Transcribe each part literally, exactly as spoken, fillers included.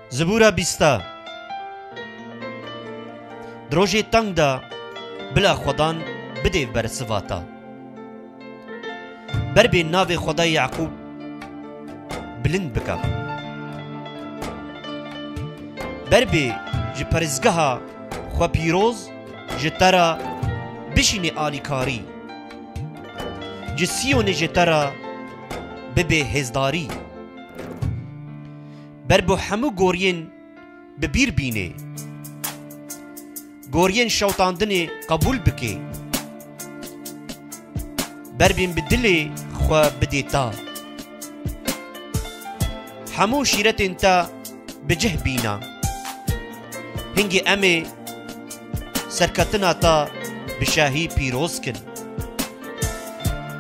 Zibûra bîsta. Di rojê teng de bila Xwedan bidê bersiva te. Berbê navê Xwedayê Yaqûb bilind bike. Berbê ji perîzgeha xwe pîroz ji te re bişînê alîkarî. Ji Siyonê ji te re bibê hêzdarî. Ber bi hemû goriyên bi bîr bînê. Goriyên şewtandinê qebûl bikê. Berbên bi dilê xwe bidê te. Hemû şîretên te bi cih bîna. Hingê em ê serketina te bi şahî pîroz kin.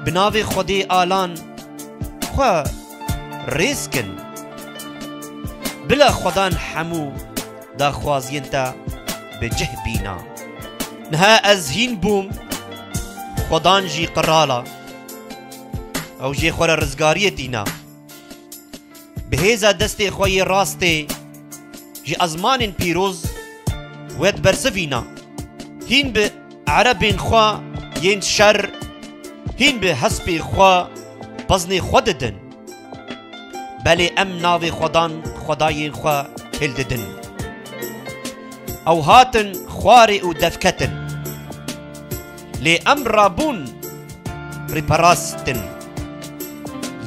Bi navê Xwedê alan xwe rêz kin. Bila Xwedan hemû daxwaziyên te bi cih bîna. Niha ez hîn bûm, Xwedan jî qirala. Ew jê xwe re rizgariyê tîna. Bi hêza destê xwe yê rastê ji ezmanên pîroz wê dibersivîna. Hîn bi erebên xwe yên şer, hîn bi hespê xwe beznê xwe didin. Belê em navê Xwedan xwedayên xwe hildidin. Ew hatin xwarê û devketin. Lê em rabûn rîperastin.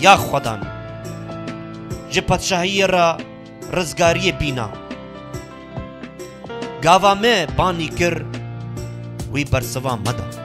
Ya Xwedan, ji padşahiyê re rizgariyê bîna. Gava me banî kir, wî bersiva me da.